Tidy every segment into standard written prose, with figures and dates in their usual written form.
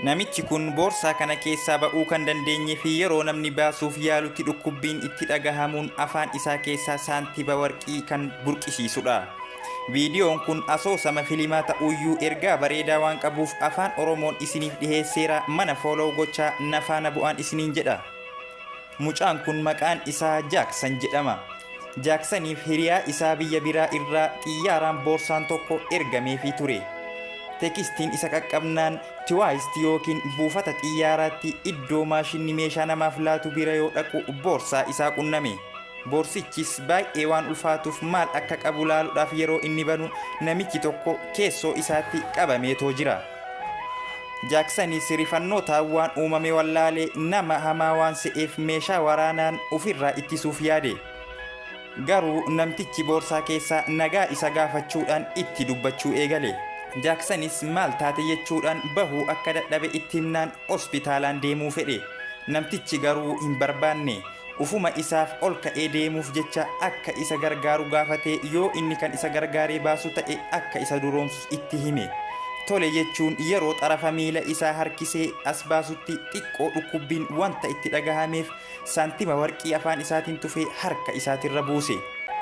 Namichi kun boorsaa kana keessaa ba'uu kan dandeenye fi yeroo namni baasuuf yaalutti dhukkubbiin itti dhagahamuun afaan isaa keessaa saantiba warqii kan burqisiisudha. Viidiyoon kun asoosama filimaa ta'uyyuu ergaa bareedaa waan qabuuf afaan Oromoon isiniif dhiheesseera mana follow gochaa na faana bu'aan isiniin jedha. Mucaan kun maqaan isaa Jaaksan jedhama. Jaaksaniif hiriyaa isaa biyya biraa irraa xiyyaaraan boorsaan tokko ergameefii ture. Tekstiin isa qaqqabnaan Tiwaayist yookiin buufata xiyyaaraatti iddoo maashinni meeshaa namaaf laatu bira yoo dhaqu boorsaa isaa qunname. Boorsichis baay'ee waan ulfaatuuf maal akka qabu laaluudhaaf yeroo inni banu namichi tokko keessoo isaatti qabameetoo jira. Jaaksanis rifannootaan waan uumame wallaalee nama hamaa waan se'eef meeshaa waraanaan ofirraa ittisuuf yaade. Garuu namtichi boorsaa keessaa nagaa isa gaafachuudhaan itti dubbachuu eegale. Jaaksanis maal taate jechuudhaan bahuu akka dadhabe itti himnaan hospitaalaan deemuu fedhe. Namtichi garuu hin barbaanne. Ufuma isaaf ol ka'ee deemuuf jecha akka isa gargaaru gaafatee yoo inni kan isa gargaaree baasu ta'e akka isa duroomsus itti hime. Tole jechuun yeroo xarafa miila isaa harkisee as baasutti xiqqoo dhukkubbiin wanta itti dhagahameef saantima warqii afaan isaatiin tufee harka isaatirra buuse.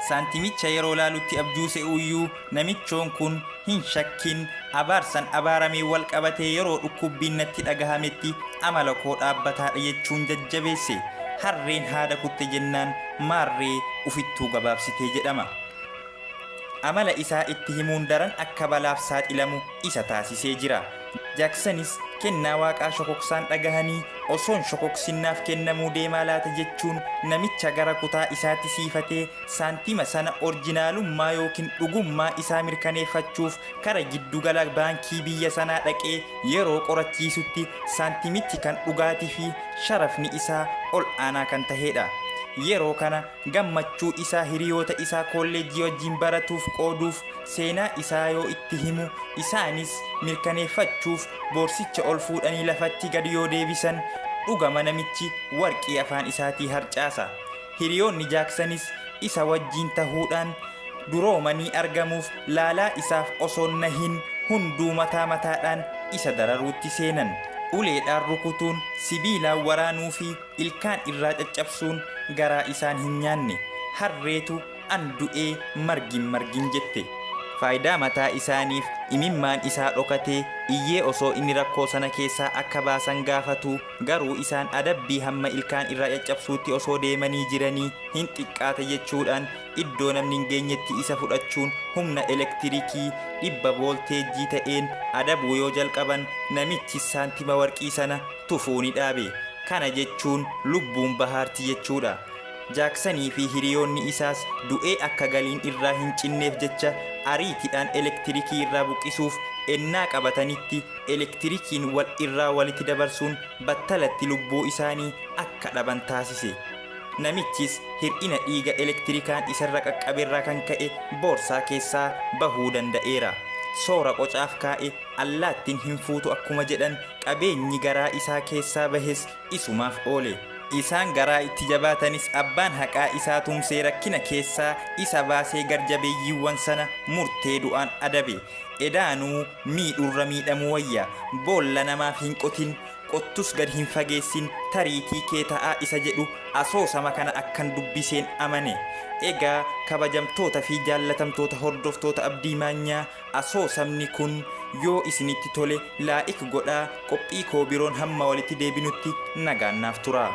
Saantimicha yeroo laalutti abjuu se'uyyuu namichoon kun hin shakkin abaarsan abaaramee wal qabatee yeroo dhukkubbiin natti dhagahametti amala koo dhaabbataadha jechuun jajjabeesse. Harreen haada kutte jennaan maarree ufittuu gabaabsitee jedhama. Amala isaa itti himuun daran akka balaaf saaxilamu isa taasisee jira. Jaaksanis kennaa waaqaa shokoksaan dhagahanii osoon shokoksinnaaf kennamuu deemaa laata jechuun namicha gara kutaa isaatti siifatee saantima sana orjinaalummaa yookiin dhugummaa isaa mirkaneeffachuuf kara giddugala baankii biyya sanaa dhaqee yeroo qorachiisutti saantimichi kan dhugaatii fi sharafni isaa ol aanaa kan tahedha. Yeroo kana gammachuu isaa hiriyoota isaa kolleejjii wajjin baratuuf qooduuf seenaa isaa yoo itti himu isaanis mirkaneeffachuuf boorsicha ol fuudhanii lafatti gad yoo deebisan dhugama namichi warqii afaan isaatii harcaasa. Hiriyoonni Jaaksanis isa wajjin tahuudhaan duroomanii argamuuf laalaa isaaf osoo nahin hunduu mataa mataadhaan isa dararuutti seenan. Uleedhaan rukutuun, sibiilaan waraanuu fi ilkaan irraa caccabsuun garaa isaan hin nyaanne. Harreetu an du'ee margin margin jette. Faayidaa mataa isaaniif imimmaan isaa dhokatee iyyee osoo inni rakkoo sana keessaa akka baasan gaafatu garuu isaan adabbii hamma ilkaan irraa caccabsuutti osoo deemanii jiranii hin xiqqaate jechuudhaan iddoo namni hin geenyetti isa fudhachuun humna elektiriikii 100 voolteejjii ta'een adabuu yoo jalqaban namichi saantima warqii sana tufuu ni dhaabe. Kana jechuun lubbuun bahaarti jechuudha. Jaaksanii fi hiriyoonni isaas du'ee akka galiin irraa hin cinneef jecha ariitiidhaan elektiriikii irraa buqqisuuf ennaa qabatanitti elektiriikiin wal irraa walitti dabarsuun battalatti lubbuu isaanii akka dhaban taasise. Namichis hir'ina dhiiga elektirikaan isarra qaqqaberraa kan ka'e boorsaa keessaa bahuu danda'eera. Soora qocaaf kaa'e allaattiin hin fuutu akkuma jedhan qabeenyi garaa isaa keessaa bahes isumaaf oole. Isaan garaa itti jabaatanis abbaan haqaa isaa tumsee rakkina keessaa isa baasee garjabeeyyiiwwan sana murtee du'aan adabe. Edaanuu miidhurra miidhamuu wayya. Boolla namaaf hin qotin, qottus gad hin fageessin, tariitii kee ta'aa isa jedhu asoosama kana akkan dubbiseen amane. Egaa kabajamtoota fi jaallatamtoota hordoftoota Abdii Maanyaa asoosamni kun yoo isinitti tole laa'ik godhaa qophii koo biroon hamma walitti deebinutti nagaan naaf tura.